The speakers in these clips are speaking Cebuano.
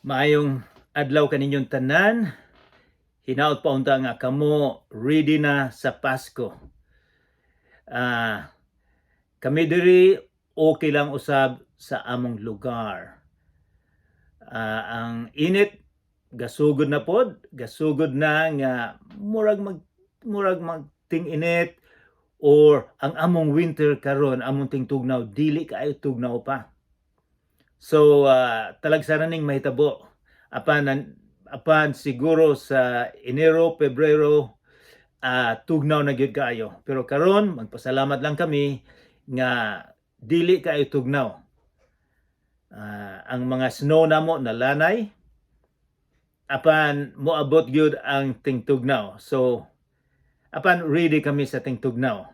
Maayong adlaw kaninyong tanan. Hinaot pa unta nga kamo ready na sa Pasko. Kami diri okay lang usab sa among lugar. Ang init gasugod na pod, gasugod na nga murag mag ting-init or ang among winter karon, among tingtugnaw, dili kaayo tugnaw pa. So talagsa ning mahitabo apan siguro sa Enero, Pebrero, tugnaw na gyud kaayo. Pero karon magpasalamat lang kami nga dili kaayo tugnaw. Ang mga snow namo nalanay, apan moabot gyud ang tingtugnaw. So apan ready kami sa tingtugnaw.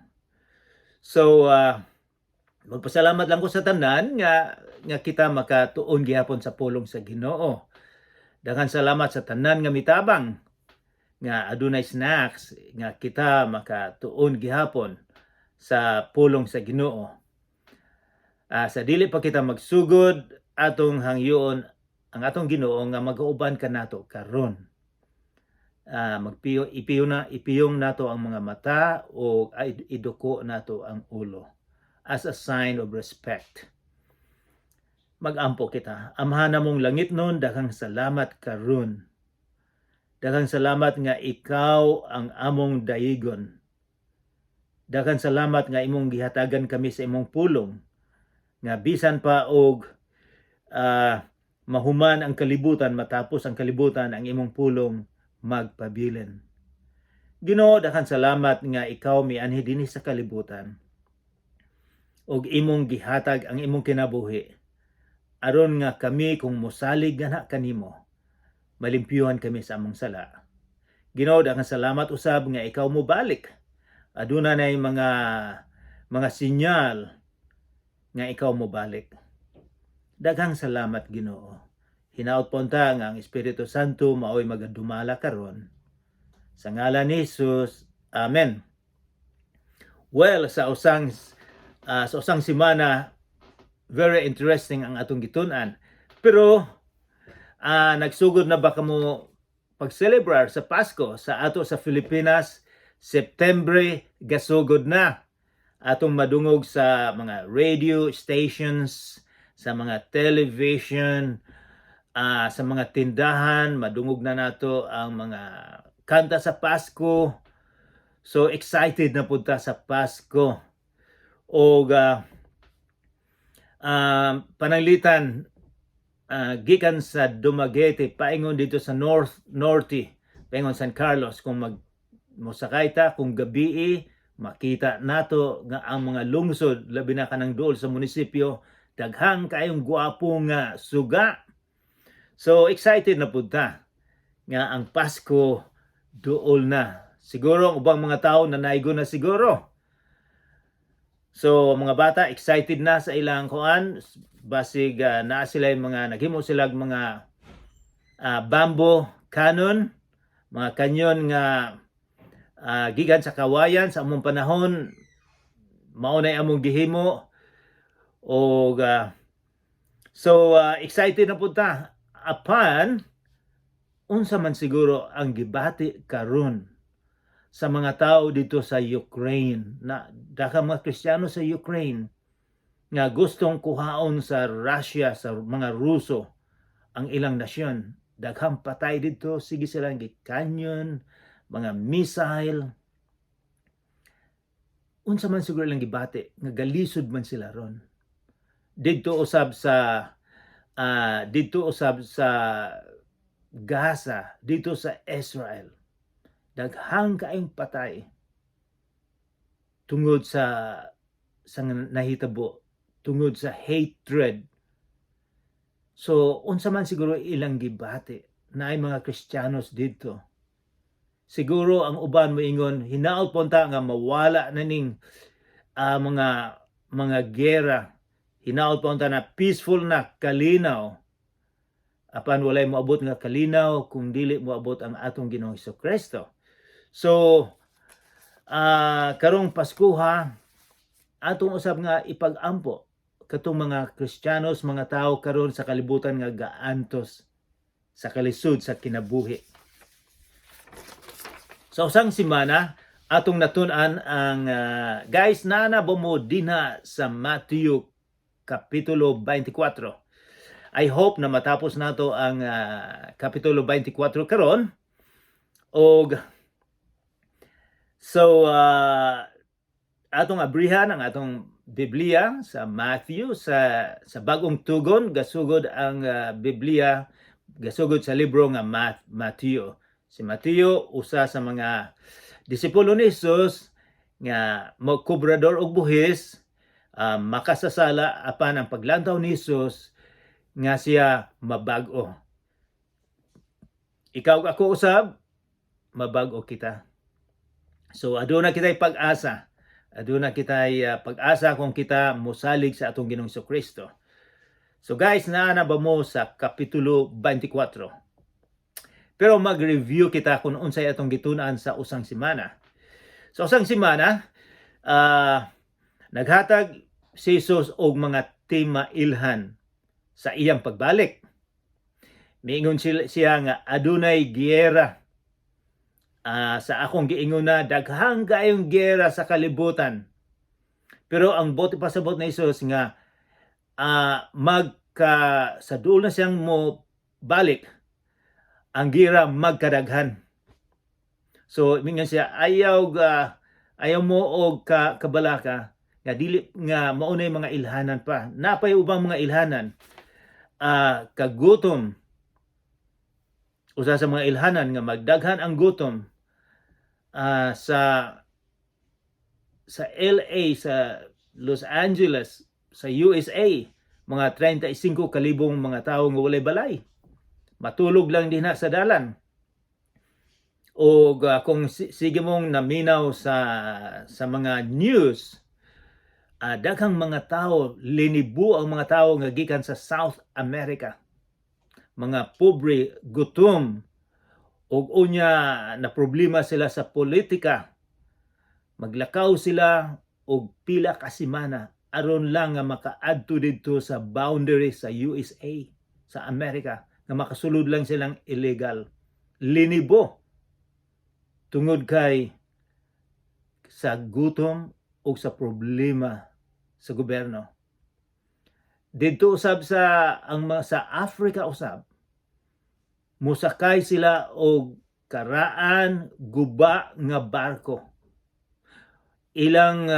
So magpasalamat lang ko sa tanan nga kita makatuon gihapon sa pulong sa Ginoo. Daghan salamat sa tanan nga mitabang nga adunay snacks nga kita makatuon gihapon sa pulong sa Ginoo. Sa dili pa kita magsugod, atong hangyoon ang atong Ginoo nga magauban kanato karon. Magpiyo ipiyo na ipiyong nato ang mga mata o ay, iduko nato ang ulo as a sign of respect. Magampo kita. Amahan namong langitnon, daghang salamat karon. Daghang salamat nga ikaw ang among daigon. Daghang salamat nga imong gihatagan kami sa imong pulong nga bisan pa og mahuman ang kalibutan, matapos ang kalibutan, ang imong pulong magpabilin. Ginoo, daghang salamat nga ikaw mianhi dinhi sa kalibutan ug imong gihatag ang imong kinabuhi aron nga kami, kung mosalig gana kanimo, malimpyuhan kami sa among sala. Ginoo, daghang salamat usab nga ikaw mobalik. Aduna nay mga sinyal nga ikaw mobalik. Daghang salamat, Ginoo. Hinaot po unta nga ang Espiritu Santo maoy magadumala karon. Sa ngalan ni Jesus. Amen. Well, sa usang semana, very interesting ang atong gitun-an. Pero nagsugod na ba kamo pag-celebrar sa Pasko? Sa ato sa Pilipinas, September gasugod na. Atong madungog sa mga radio stations, sa mga television, sa mga tindahan, madungog na nato ang mga kanta sa Pasko. So excited na pud ta sa Pasko. Og pananglitan gikan sa Dumaguete paingon dito sa North Norte, paingon San Carlos, kung mag mosakay ta kung gabii, makita nato nga ang mga lungsod, labi na kanang duol sa munisipyo, daghang kayong gwapo nga suga. So excited na pud ta nga ang Pasko duol na. Siguro ang ubang mga tao nanaigo na siguro. So mga bata excited na sa ilang kuan, basig naa sila yung mga naghimo sila mga bamboo cannon, mga kanyon nga gikan sa kawayan. Sa among panahon, mao nay among gihimo og so excited na pud ta. Apan unsa man siguro ang gibati karon sa mga tao dito sa Ukraine, na daghang mga Kristiyano sa Ukraine nga gustong kuhaon sa Russia, sa mga Ruso, ang ilang nasyon? Daghang patay dito, sige silang gikanyon, mga missile. Unsa man siguro ilang gibati nga galisod man sila ron didto usab sa Gaza, dito sa Israel? Daghang kaayong patay tungod sa nahitabo, tungod sa hatred. So unsa man siguro ilang gibati naay mga Kristiyanos didto? Siguro ang uban moingon, hinaot po unta nga mawala na ning mga gera, hinaot pa unta na peaceful na, kalinaw. Apan walay moabot nga kalinaw kung dili moabot ang atong Ginoong Kristo. So karong Paskuha, atong usab nga ipag-ampo katong mga Kristiyanos, mga tao karon sa kalibutan nga gaantos. sa kalisod sa kinabuhi. Sa usang simana, atong natun-an ang guys, naa na ba mo dinha sa Matthew Kapitulo 24? I hope na matapos nato ang Kapitulo 24 karon. Og so atong abrihan ang atong Biblia sa Matthew, sa Bagong Tugon. Gasugod ang Biblia, gasugod sa libro nga Matthew. Si Mateo, usa sa mga disipulo ni Jesus nga mokobrador og buhis, makasasala, apan ang paglantaw ni Jesus nga siya mabag-o. Ikaw, ako usab, mabag-o kita. So aduna kita'y pag-asa. Aduna kita'y pag-asa kung kita mosalig sa atong Ginoong Kristo. So guys, naa na ba mo sa Kapitulo 24? Pero mag-review kita kung unsay atong gitun-an sa usang semana. Sa usang semana, naghatag si Jesus og mga timailhan sa iyang pagbalik. Miingon siya nga adunay giyera. Sa akong giingon na daghang kayong giyera sa kalibutan. Pero ang buot ipasabot ni Jesus nga magka sa duol na siyang mo balik, ang gira magkadaghan. So mingon siya, ayaw mo og kabalaka nga dili nga maunay mga ilhanan pa. Napay ubang mga ilhanan. Kagutom, usa sa mga ilhanan nga magdaghan ang gutom sa LA, sa Los Angeles, sa USA, mga 35 kalibong mga tao nga walay balay. Matulog lang dinha sa dalan. O kung sige mong naminaw sa mga news, daghang mga tao, linibo ang mga tao nga gikan sa South America. Mga pobre, gutom, ug unya na problema sila sa politika. Maglakaw sila og pila ka semana aron lang nga makaadto didto sa boundary sa USA, sa Amerika, nga makasulod lang silang illegal. Linibo tungod kay sa gutom o sa problema sa gobyerno. Didto usab sa ang mga sa Africa usab, musakay sila og karaan, guba nga barko. Ilang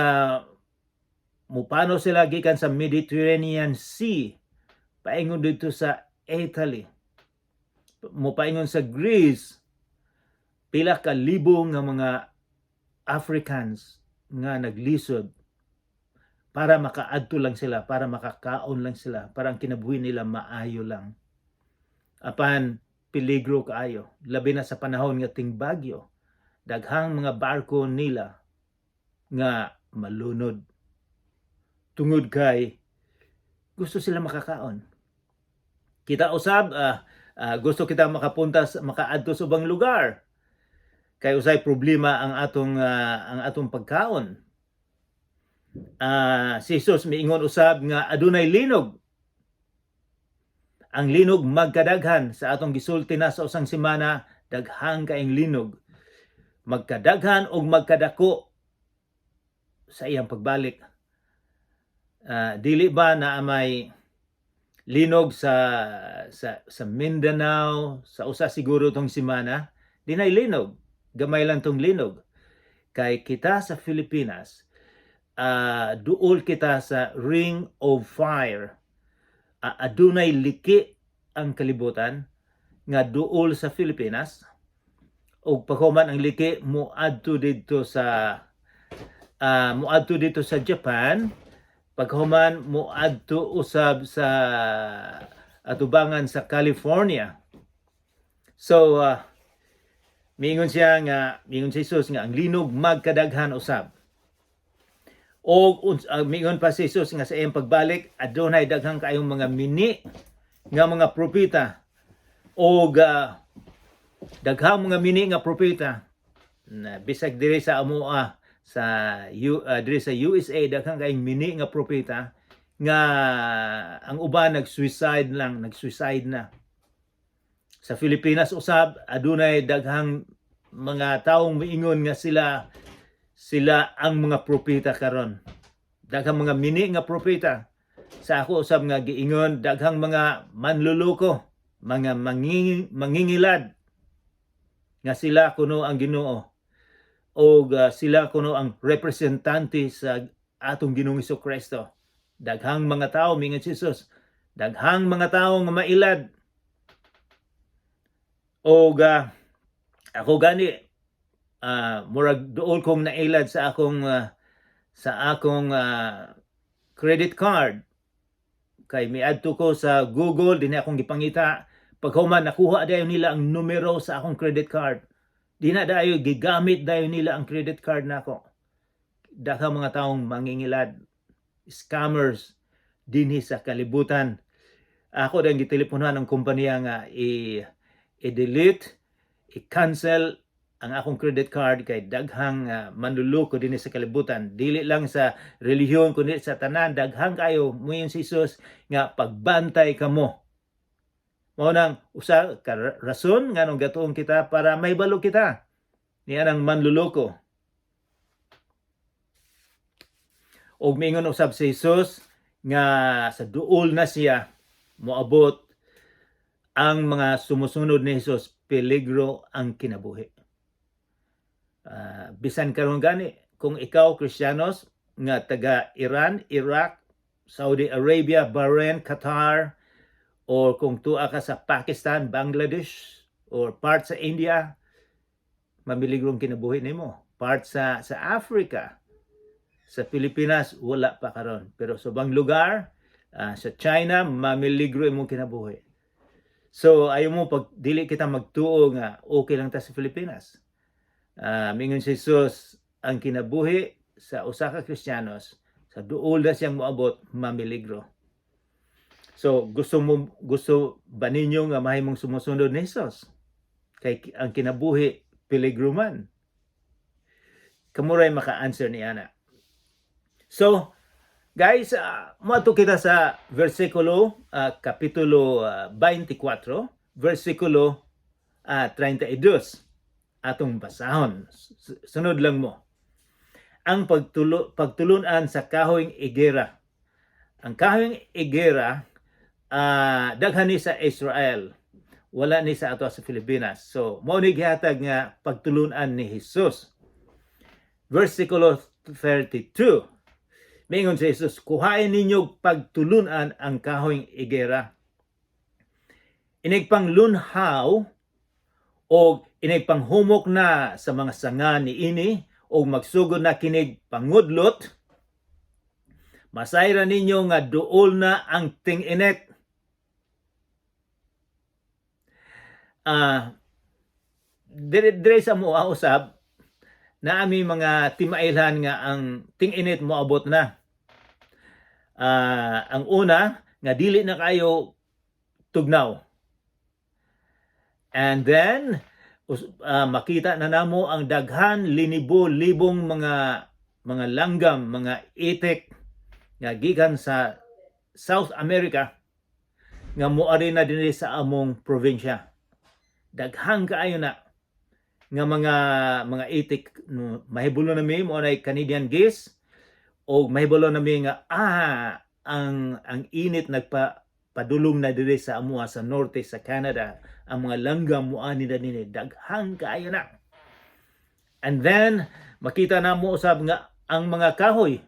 mupano sila gikan sa Mediterranean Sea paingon didto sa Italy, mupaingon sa Greece. Pila ka libo nga mga Africans nga naglisod para makaadto lang sila, para makakaon lang sila, para ang kinabuhi nila maayo lang. Apan peligro kaayo, labi na sa panahon nga tingbagyo, daghang mga barko nila nga malunod. Tungod kay gusto sila makakaon. Kita usab, gusto kita makapunta makaadto sa ubang lugar. Kay usay problema ang atong pagkaon. Si Jesus miingon usab nga adunay linog. Ang linog magkadaghan. Sa atong gisulti na sa usang semana, daghang kaing linog. Magkadaghan og magkadako sa iyang pagbalik. Dili ba na may linog sa Mindanao sa usa siguro tong semana? Dinay linog, gamay lang tong linog. Kay kita sa Pilipinas, duol kita sa Ring of Fire. Adunay liki ang kalibutan nga duol sa Pilipinas ug paghuman ang liki moadto didto sa Japan, paghuman moadto usab sa atubangan sa California. So miingon si Jesus nga ang linog magkadaghan usab. O miingon pa si Jesus nga sa iyang pagbalik adunay daghang kaayong mga mini nga mga propeta o daghang mga mini nga propeta na bisag diri sa amoa sa diri sa USA, daghang kaayong mini nga propeta nga ang uban nag-suicide lang, nag-suicide na. Sa Pilipinas usab, adunay daghang mga taong miingon nga sila sila ang mga propeta karon. Daghang mga mini nga propeta. Sa ako usab nga giingon, daghang mga manluloko, mga mangingilad nga sila kuno ang Ginoo o sila kuno ang representante sa atong Ginoong Kristo. Daghang mga tao, mingon si Jesus, daghang mga tao nga mailad. O ako gani, murag duol kong nailad sa akong credit card kay miadto ko sa Google dinhi, akong gipangita. Paghuman, nakuha dayon nila ang numero sa akong credit card. Di na dayo gigamit dayon nila ang credit card nako. Daghang mga taong mangingilad, scammers dinhi sa kalibutan. Ako din giteleponohan ang kompanya nga i-delete, i-cancel ang akong credit card kay daghang manluloko dinhi sa kalibutan. Dili lang sa relihiyon kundi sa tanan, daghang kayo. Moingon si Jesus nga pagbantay kamo. Mao nang usa ka rason nganong gatuon kita para mahibalo kita niya ang manluloko. Og miingon usab si Jesus nga sa duol na siya moabot, ang mga sumusunod ni Jesus, peligro ang kinabuhi. Bisan karon gani, kung ikaw Kristiyanos nga taga Iran, Iraq, Saudi Arabia, Bahrain, Qatar, or kung tua ka sa Pakistan, Bangladesh, or part sa India, mamiligro ang kinabuhi nimo. Part sa Africa, sa Pilipinas wala pa karon. Pero sa ubang lugar, sa China, mamiligro imong kinabuhi. So ayaw mo pag dili kita magtuo nga okay lang ta sa Pilipinas. Mingon si Jesus, ang kinabuhi sa usa ka Kristiyanos sa duol na siyang moabot, mamiligro. So gusto ba ninyo nga mahimong sumusunod ni Jesus? Kay ang kinabuhi peligro man. Kamo ray maka-answer ni ana. So guys, moadto kita sa versikulo kapitulo 24, versikulo 32. Atong basahon. Sunod lang mo. Ang pagtulunan sa kahoyng igera. Ang kahoyng igera, daghan ni sa Israel. Wala ni sa ato sa Pilipinas. So, mao ni gihatag nga pagtulunan ni Jesus. Versikulo 32. Mingon si Jesus, "Kuhain ninyo pagtulunan ang kahoyng igera. Inig panglunhaw o inig panghumok na sa mga sanga ni ini o magsugod na kinig pangudlot, masayran ninyo nga duol na ang ting-init." Dire dire sa mua usab na ami mga timailhan nga ang ting-init moabot na. Ang una nga dili na kayo tugnaw. And then makita na namo ang daghan linibo-libong mga langgam, mga itik nga gikan sa South America nga moari na dinhi sa among probinsya. Daghan kaayo na nga mga itik, no, mahibalo na mi mo nay Canadian geese o mahibalo na mi nga ang init nagpa padulong na diri sa amoa sa norte sa Canada. Ang mga langgam moani na dinhi, daghan kaayo na. And then makita na mo usab nga ang mga kahoy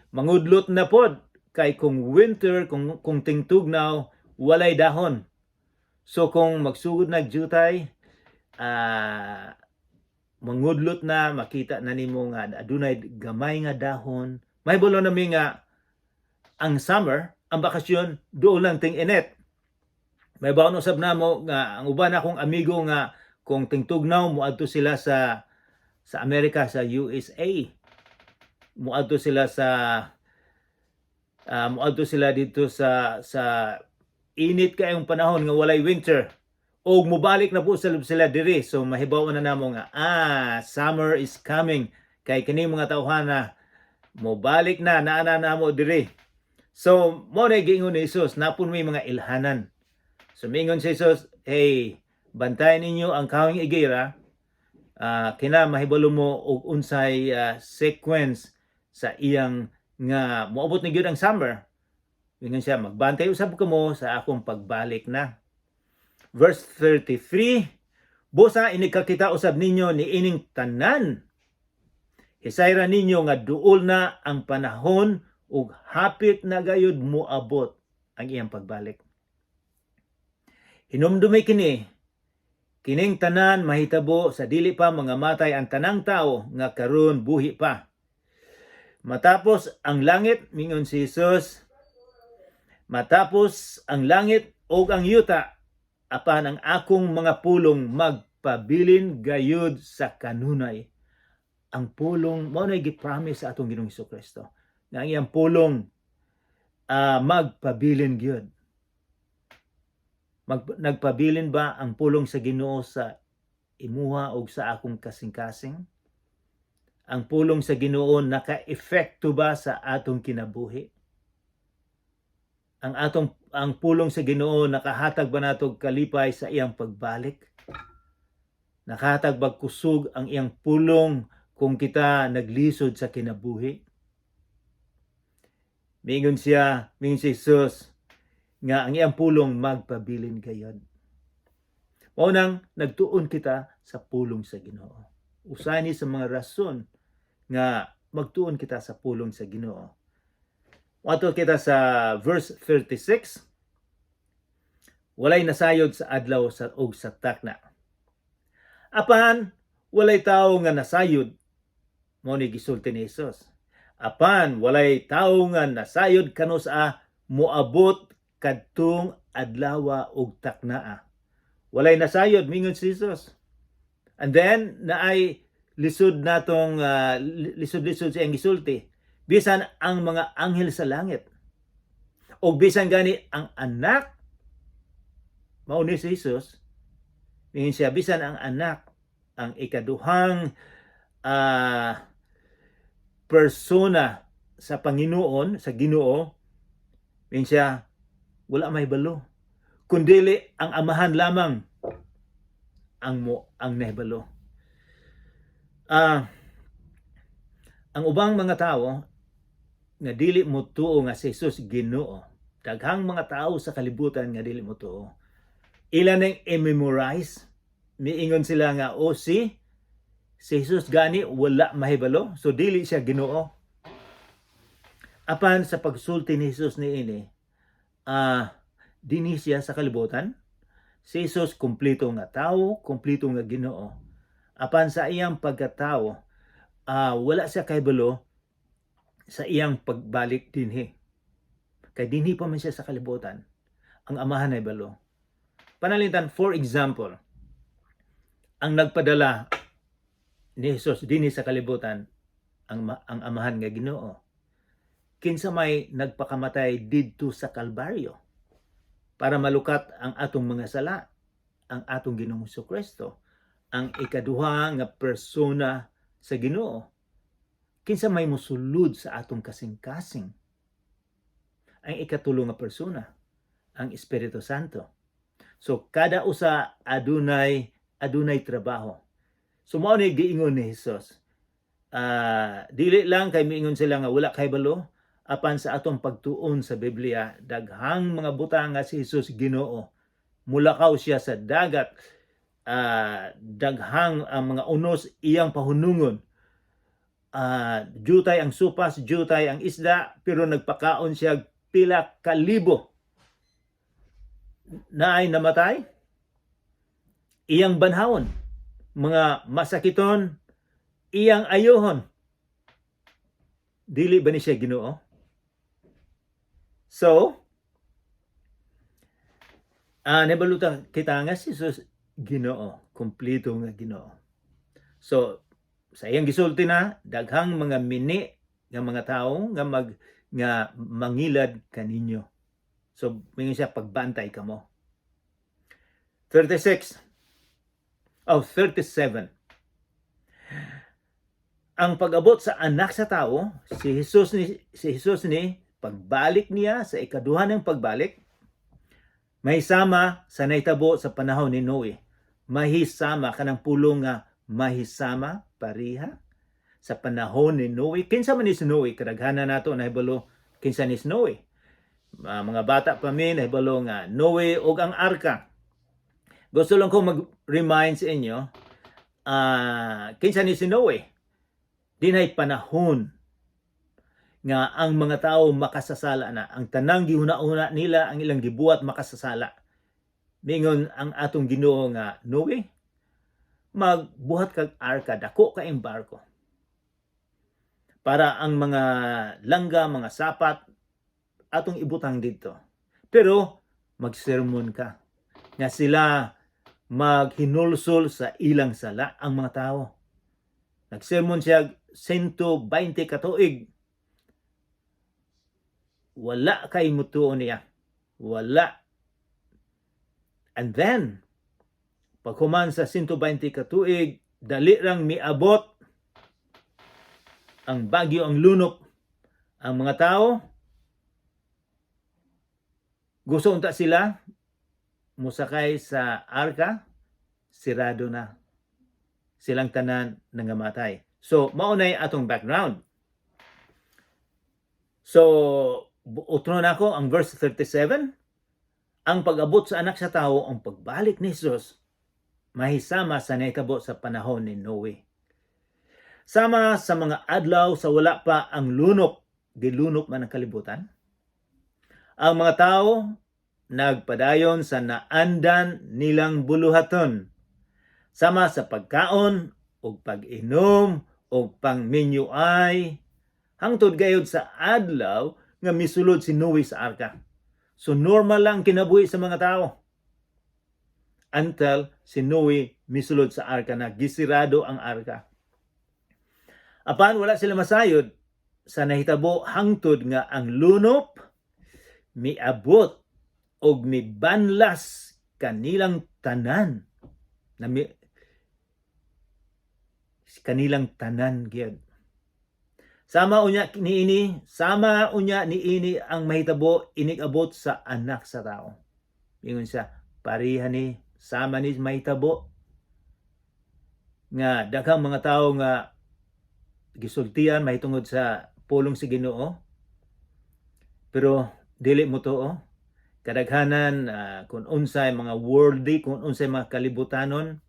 mangudlot na pod kay kung winter, kung tingtugnaw, walay dahon. So kung magsugod nag jutay, mangudlot na, makita na nimo nga adunay gamay nga dahon. Mahibalo na mi nga ang summer, ang bakasyon, duol lang ting-init. May baon usab namo nga ang uban akong amigo nga kung tingtugnaw moadto sila sa Amerika, sa USA. Moadto sila dito sa init kayong panahon nga walay winter. Og mobalik na po sila diri. So mahibaw na namo nga summer is coming kay kini mga tawhana mobalik na, naa na namo diri. So mo na giingon ni Jesus, napon may mga ilhanan. So mingon si Jesus, "Hey, bantayan ninyo ang kahoy igera, kina mahibalo mo og unsay sequence sa iyang nga moabot ni gyud ang summer." Mingon siya, "Magbantay usab kamo sa akong pagbalik na." Verse 33, "Busa inig kakita usab ninyo ni ining tanan, hisayra ninyo nga duol na ang panahon ug hapit na gayud moabot ang iyang pagbalik. Hinumdumi kini, kining tanan mahitabo sa dili pa mangamatay ang tanang tao nga karon buhi pa. Matapos ang langit," mingon si Jesus, "matapos ang langit ug ang yuta, apan ang akong mga pulong magpabilin gayud sa kanunay." Ang pulong mao na gi-promise sa atong Ginoong Kristo nga ang iyang pulong magpabilin gyud. Nagpabilin ba ang pulong sa Ginoo sa imuha og sa akong kasing-kasing? Ang pulong sa Ginoo naka-epekto ba sa atong kinabuhi? Ang pulong sa Ginoo, nakahatag ba nato og kalipay sa iyang pagbalik? Nakahatag ba kusog ang iyang pulong kung kita naglisod sa kinabuhi? Mingon siya, mingon si Jesus nga ang iyang pulong magpabilin gayod. Mao nang nagtuon kita sa pulong sa Ginoo. Usa ni sa mga rason nga magtuon kita sa pulong sa Ginoo. Moadto kita sa verse 36. "Walay nasayod sa adlaw sa og sa takna. Apan walay tawo nga nasayod," mao ni gisulti ni Jesus. "Apan walay tawo nga nasayod kanus-a moabot kadtong adlawa ug taknaa." Walay nasayod, mingon si Jesus. And then naay lisod natong lisod-lisod sa iyang gisulti. "Bisan ang mga anghel sa langit o bisan gani ang anak," mao ni si Jesus. Mingon siya, bisan ang anak, ang ikaduhang persona sa Panginoon, sa Ginoo, mingon siya, wala mahibalo. Kundili ang Amahan lamang ang nahibalo. Ang ubang mga tao nga dili mo tuo nga si Jesus Ginoo. Daghang mga tao sa kalibutan nga dili mo tuo. Ila nang i-memorize. Miingon sila nga, "O si Jesus gani wala mahibalo, so dili siya Ginoo." Apan sa pagsulti ni Jesus niini, dinhi siya sa kalibutan. Si Jesus kumpleto nga tao, kumpleto nga Ginoo. Apan sa iyang pagkatao, wala siya kahibalo sa iyang pagbalik dinhi. Kay dinhi pa man siya sa kalibutan. Ang Amahan nahibalo. Pananglitan, for example, ang nagpadala ni Jesus dinhi sa kalibutan, ang Amahan nga Ginoo. Kinsa may nagpakamatay didto sa Kalbaryo para malukat ang atong mga sala? Ang atong Ginoong Kristo, ang ikaduha nga persona sa Ginoo. Kinsa may musulod sa atong kasing-kasing? Ang ikatulo nga persona, ang Espiritu Santo. So kada usa adunay trabaho. So mao ni giingon ni Jesus. Dili lang kay miingon sila nga wala kahibalo, apan sa atong pagtuon sa Biblia, daghang mga butang nga si Jesus Ginoo. Mulakaw siya sa dagat, daghang ang mga unos iyang pahunungon. Jutay ang sopas, jutay ang isda, pero nagpakaon siya pila kalibo. Naay namatay, iyang banhawon. Mga masakiton, iyang ayohon. Dili ba ni siya Ginoo? So, nabaluta kita nga si Jesus Ginoo, kumpleto nga Ginoo. So, sa iyang gisulti na, daghang mga mini nga mga tao nga mangilad kaninyo. So, mingon siya, "Pagbantay kamo." 36. Oh, 37. Ang pag-abot sa Anak sa Tao, si Jesus ni pagbalik niya sa ikaduha ng pagbalik, Mahisama sa nahitabo sa panahon ni Noe. Mahisama, kanang pulong nga mahisama, pareha sa panahon ni Noe. Kinsa man ni si Noe? Kadaghanan nato nahibalo kinsa ni si Noe. Mga bata pa mi nahibalo nga Noe ug ang arka. Gusto lang ko mag-remind sa inyo kinsa ni si Noe. Dinay panahon nga ang mga tao makasasala na. Ang tanang gihuna-huna nila, ang ilang gibuhat, makasasala. Mingon ang atong Ginoo nga, "Noe, magbuhat kag arka, dako kaayong barko. Para ang mga langga, mga sapat, atong ibutang dito. Pero magsermon ka nga sila maghinulsol sa ilang sala," ang mga tao. Nagsermon siya 120 katuig. Wala kay mutuo niya. Wala. And then, paghuman sa 120 katuig, dali rang miabot ang bagyo, ang lunop. Ang mga tao, gusto unta sila musakay sa arka, sirado na. Silang tanan nangamatay. So, mao nay atong background. So, utro na ako ang verse 37. Ang pag-abot sa Anak sa Tao, ang pagbalik ni Jesus, mahisama sa nahitabo sa panahon ni Noe. Sama sa mga adlaw sa wala pa ang lunop, gilunop man ang kalibutan. Ang mga tao nagpadayon sa naandan nilang buluhaton. Sama sa pagkaon ug pag-inom ug pangminyuay hangtod gayud sa adlaw nga misulod si Noe sa arka. So normal lang kinabuhi sa mga tao until si Noe misulod sa arka na gisirado ang arka. Apan wala sila masayod sa nahitabo hangtod nga ang lunop miabot og mibanlas kanilang tanan na mi, kanilang tanan gyud. Sama unya niini, sama unya niini ang mahitabo inig-abot sa Anak sa Tao. Ingon siya, pareha ni, sama ni mahitabo nga daghang mga tao nga gisultian mahitungod sa pulong si Ginoo, pero dili mo tuo. Kadaghanan kung unsay mga worldly, kung unsay mga kalibutanon,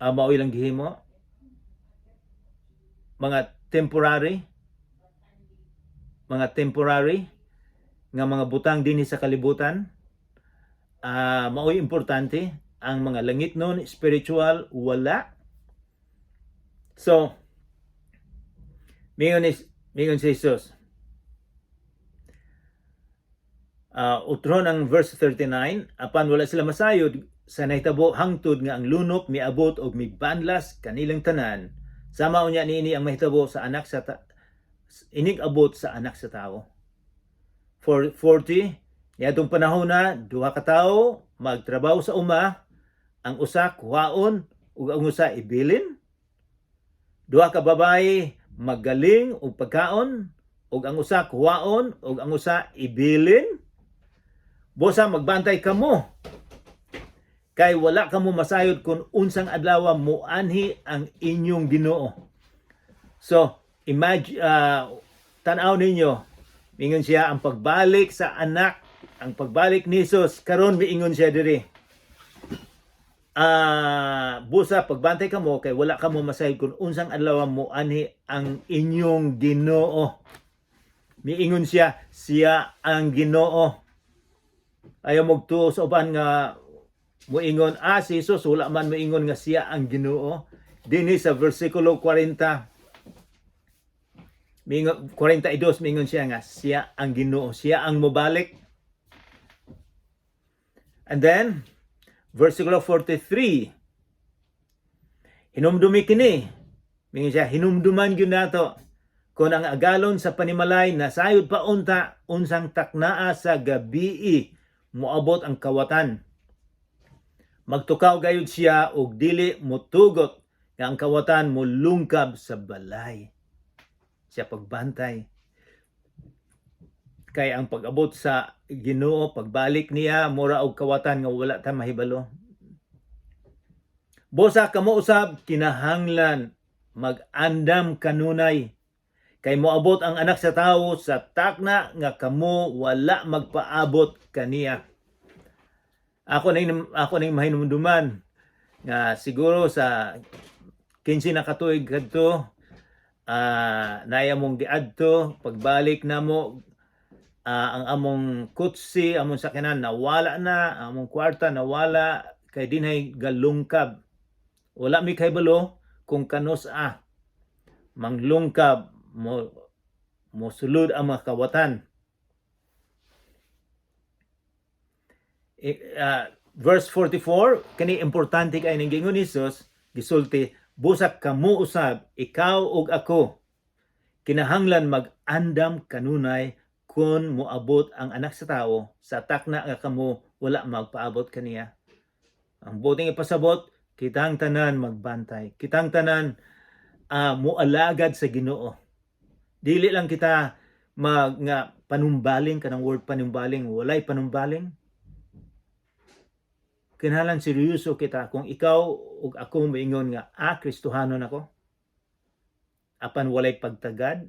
mao ilang gihimo, mga temporary nga mga butang dinhi sa kalibutan, mao'y importante. Ang mga langit nun, spiritual, wala. So mingon si Jesus, utron ang verse 39, apan wala sila masayod sa nahitabo hangtod nga ang lunop miabot og mibanlas kanilang tanan. Sama unya niini ang mahitabo sa anak sa ta- inig abot sa Anak sa Tao. For 40, niadtong panahon na duha ka tawo magtrabaho sa uma, ang usa kuhaon ug ang usa ibilin. Duha ka babayi maggaling og pagkaon ug ang usa kuhaon ug ang usa ibilin. Busa magbantay kamo kay wala kamo masayod kung unsang adlaw muanhi ang inyong Ginoo. So, imagine, tan-aw ninyo, mingon siya ang pagbalik sa anak, ang pagbalik ni Jesus, karon miingon siya diri. Busa pagbantay kamo kay wala kamo masayod kung unsang adlaw muanhi ang inyong Ginoo. Miingon siya, siya ang Ginoo. Ayaw magtuo sa uban nga muingon, "Ah, si Jesus wala man muingon nga siya ang Ginoo." Dinhi sa versikulo 40, mingon, 42, mingon siya nga siya ang Ginoo, siya ang mobalik. And then versikulo 43, "Hinumdumi kini." Mingon siya, hinumduman gyud nato. "Kung ang agalon sa panimalay nasayod pa unta unsang taknaa sa gabii moabot ang kawatan, magtukaw gayud siya og dili motugot nga ang kawatan molungkab sa balay." Siya pagbantay. Kay ang pag-abot sa Ginoo, pagbalik niya, mura og kawatan nga wala ta mahibalo. Busa kamo usab kinahanglan mag-andam kanunay kay moabot ang Anak sa Tawo sa takna nga kamo wala magpaabot kaniya. Ako ning mahinumduman nga siguro sa 15 na katuig kadto, naay among giadto. Pagbalik namo, ang among kutsi, among sakyanan nawala na, ang among kwarta nawala kay dinhay galungkab. Wala mi kahibalo kung kanus-a manglungkab, mo mosulod ang mga kawatan. Verse 44, kani importante kay ning giingon ni Jesus, gisulti, "Busa kamo usab," ikaw ug ako, "kinahanglan mag-andam kanunay kon moabot ang Anak sa Tawo sa takna nga kamo wala magpaabot kaniya." Ang buting ipasabot, kitang tanan magbantay. Kitang tanan moalagad sa Ginoo. Dili lang kita mag nga panumbaling, kanang word panumbaling, walay panumbaling. Kinahanglan seryoso kita. Kung ikaw ug ako moingon nga Kristohanon ako, apan walay pagtagad,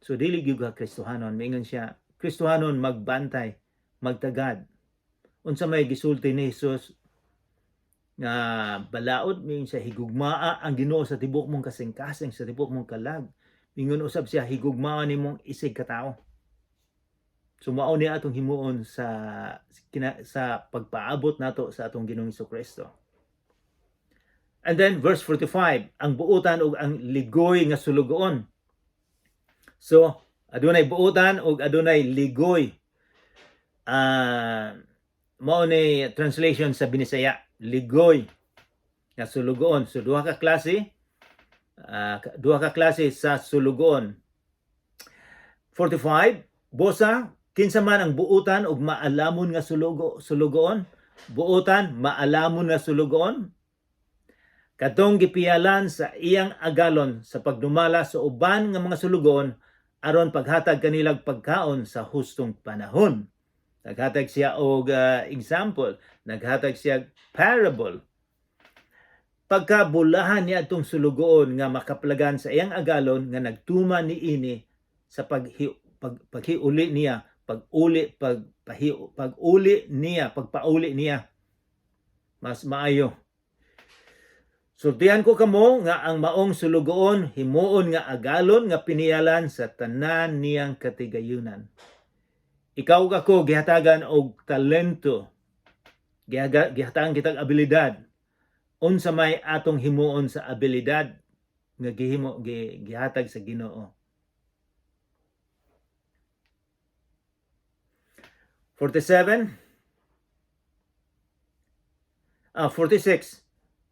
so dili gyud ka Kristohanon. Moingon siya, Kristohanon magbantay, magtagad. Unsa may gisulti ni Jesus nga balaod? Moingon siya, "Higugmaa ang Ginoo sa tibuok mong kasing-kasing, sa tibuok mong kalag." Mingon usab siya, "Higugmaa nimong isig katawo." So mao ni atong himuon sa pagpaabot nato sa atong Ginoong Kristo. And then verse 45, ang buutan ug ang ligoy nga sulugoon. So adunay buutan ug adunay ligoy. Mao ni translation sa Binisaya, ligoy nga sulugoon. So duha ka klase sa sulugoon. 45, "Busa kinsa man ang buutan ug maalamon nga sulugoon?" Buutan, maalamon nga sulugoon. "Katong gipiyalan sa iyang agalon sa pagdumala sa uban nga mga sulugoon aron paghatag kanilag pagkaon sa hustong panahon." Naghatag siya og example, naghatag siya parable. "Pagkabulahan niya atong sulugoon nga makaplagan sa iyang agalon nga nagtuman niini sa paghiuli niya, pag-uli, pag-uli niya, pagpauli niya. Mas maayo. Sultihan ko kamo nga ang maong sulugoon himuon nga agalon nga piniyalan sa tanan niyang katigayunan." Ikaw ug ako gihatagan og talento. Gihatagan kitag abilidad. Unsa may atong himuon sa abilidad nga gihatag sa Ginoo? 47, 46,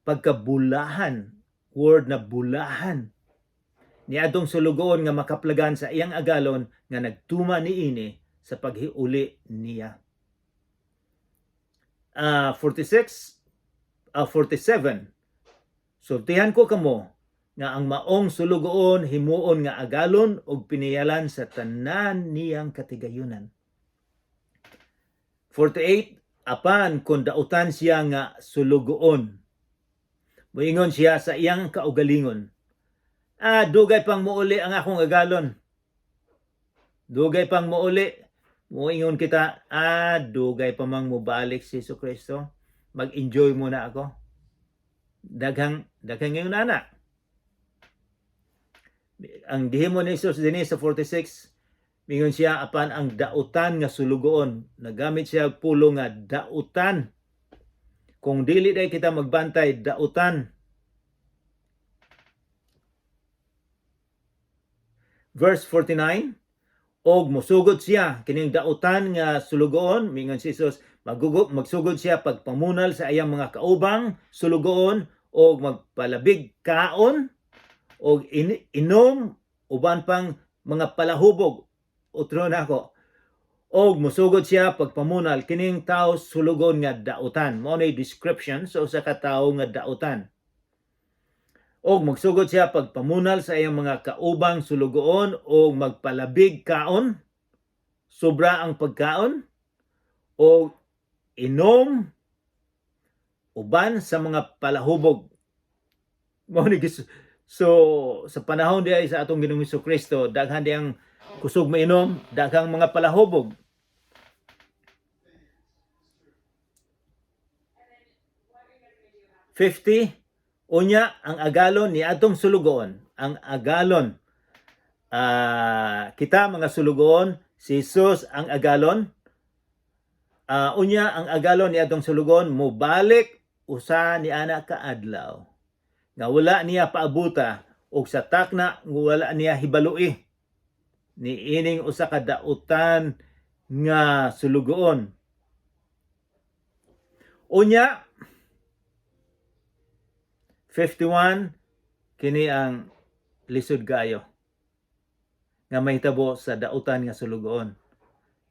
pagkabulahan, word na bulahan ni adtong sulugoon nga makaplagan sa iyang agalon nga nagtuma niini sa paghiuli niya. 46, 47, "Sultihan ko kamo nga ang maong sulugoon himuon nga agalon ug piniyalan sa tanan niyang katigayunan." 48, "Apan kung dautan siya nga sulugoon, muingon siya sa iyang kaugalingon, 'Ah, dugay pang muuli ang akong agalon.'" Dugay pang muuli. Muingon kita, "Ah, dugay pa mang mubalik si Jesu Kristo. Mag-enjoy muna ako." Daghang, daghang ngayon ana. Ang gihimo ni Jesus dinhi sa 46, mingon siya, apan ang dautan nga sulugoon, nagamit siya og pulong nga dautan. Kung dili day kita magbantay, dautan. Verse 49, "Og musugod siya," kining dautan nga sulugoon, mingon si Jesus, magsugod siya pagpamunal sa iyang mga kaubang sulugoon og magpalabig kaon og inom uban pang mga palahubog. Utro na ako. "Og musugod siya pagpamunal," kining tao sulugoon nga dautan. Mao ni description sa usa ka tawo nga dautan. Og magsugod siya pagpamunal sa iyang mga kaubang sulugoon o magpalabig kaon, sobra ang pagkaon, o inom uban sa mga palahubog. Mao ni So sa panahon diay sa atong Ginoong Kristo, daghan diyang kusog mainom, daghang mga palahubog. 50. Unya ang agalon ni atong sulugoon, ang agalon. Kita mga sulugoon, si Jesus ang agalon. Unya ang agalon ni atong sulugoon mobalik usa ni ana ka adlaw nga wala niya paabuta og sa takna nga wala niya hibalui ni ining usa ka dautan nga sulugoon. Unya 51, kini ang lisod kaayo nga mahitabo sa dautan nga sulugoon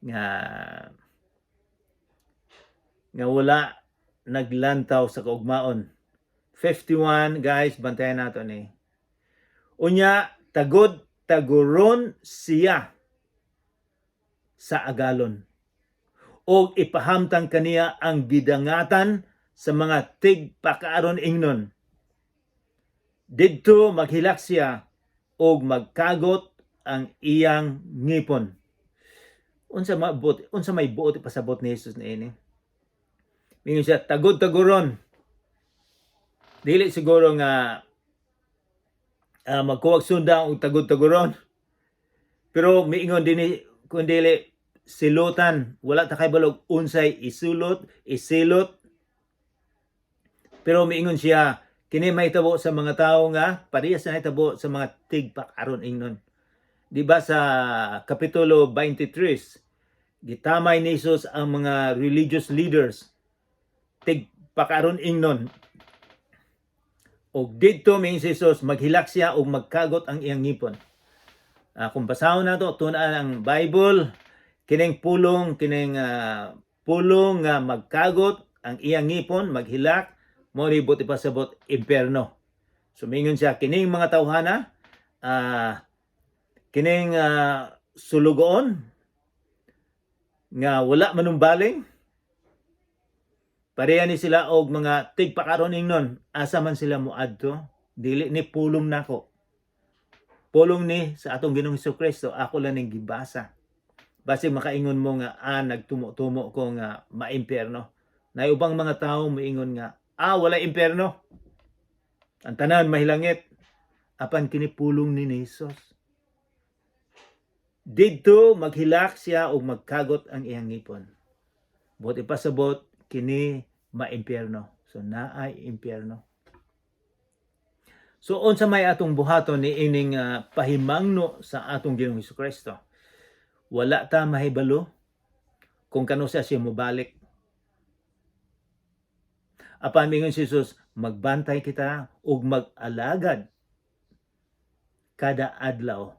nga wala naglantaw sa kaugmaon. 51, guys, bantayan nato ni. Unya tagod taguron siya sa agalon og ipahamtang kaniya ang gidangatan sa mga tigpakaaron ingnon. Didto maghilak siya og magkagot ang iyang ngipon. Unsa mabuot, unsa may buot ipasabot ni Jesus niini? Mingon siya tagod taguron. Dili siguro nga magkuwag sundang og tagod taguron. Pero miingon dinhi kung dili silutan, wala ta kay balog unsay isulot, isilot. Pero miingon siya kini mahitabo sa mga tawo nga parehas na nahitabo sa mga tigpakaron ingnon. Di ba sa Kapitulo 23, gitamay ni Jesus ang mga religious leaders tigpakaron ingnon. Og didto miingon si Jesus maghilak siya og magkagot ang iyang ngipon. Kung basahon nato tun-an ang Bible, kining pulong, kining pulong nga magkagot ang iyang ngipon, maghilak, mo ni buot ipasabot impyerno. So mingon siya kining mga tawhana, kining sulugoon nga wala manumbaling, pareha ni sila og mga tigpakaron ingnon, asa man sila moadto, dili ni pulong nako. Pulong ni sa atong Ginoong Kristo, ako lang ning gibasa. Basi makaingon mo nga nagtumo-tumo ko nga maimpyerno. Na ubang mga tao moingon nga wala impyerno. Ang tanan mahilangit. Apan kini pulong ni Jesus. Didto maghilak siya og magkagot ang iyang ngipon. Buot ipasabot kini maimpyerno. So naay impyerno. So unsa may atong buhaton ni ining pahimangno sa atong Ginoong Kristo? Wala ta mahibalo kung kanusa siya mobalik. Apan mingon si Jesus, magbantay kita ug mag-alagad kada adlaw.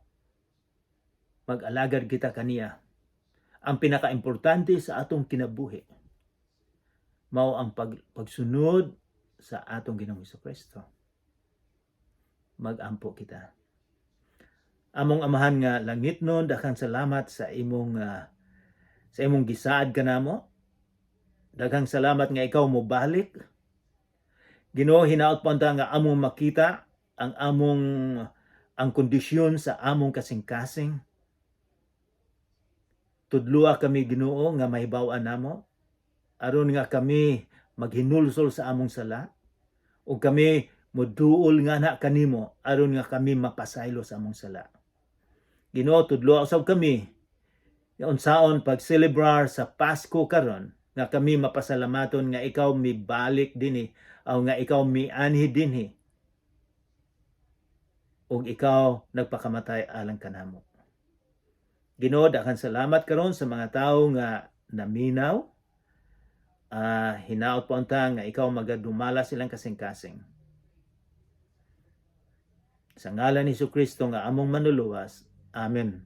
Mag-alagad kita kaniya. Ang pinakaimportante sa atong kinabuhi mao ang pagsunod sa atong Ginoong Kristo. Mag-ampo kita. Among Amahan nga langitnon, daghang salamat sa imong gisaad kanamo. Daghang salamat nga ikaw mobalik. Ginoo, hinaot pa nga among makita ang kondisyon sa among kasing-kasing. Tudlua kami, Ginoo, nga mahibaw-an namo aron nga kami maghinulsol sa among sala ug kami moduol nga na kanimo aron nga kami mapasaylo sa among sala. Ginoo, tudloa usab kami nga unsaon pag-celebrar sa Pasko karon nga kami mapasalamaton nga ikaw mibalik dinhi o nga ikaw mianhi dinhi ug ikaw nagpakamatay alang kanamo. Ginoo, daghang salamat karon sa mga tawo nga naminaw. Hinaot pa unta nga ikaw magadumala silang kasing-kasing. Sa ngalan ni Kristo nga among manluluwas. Amen.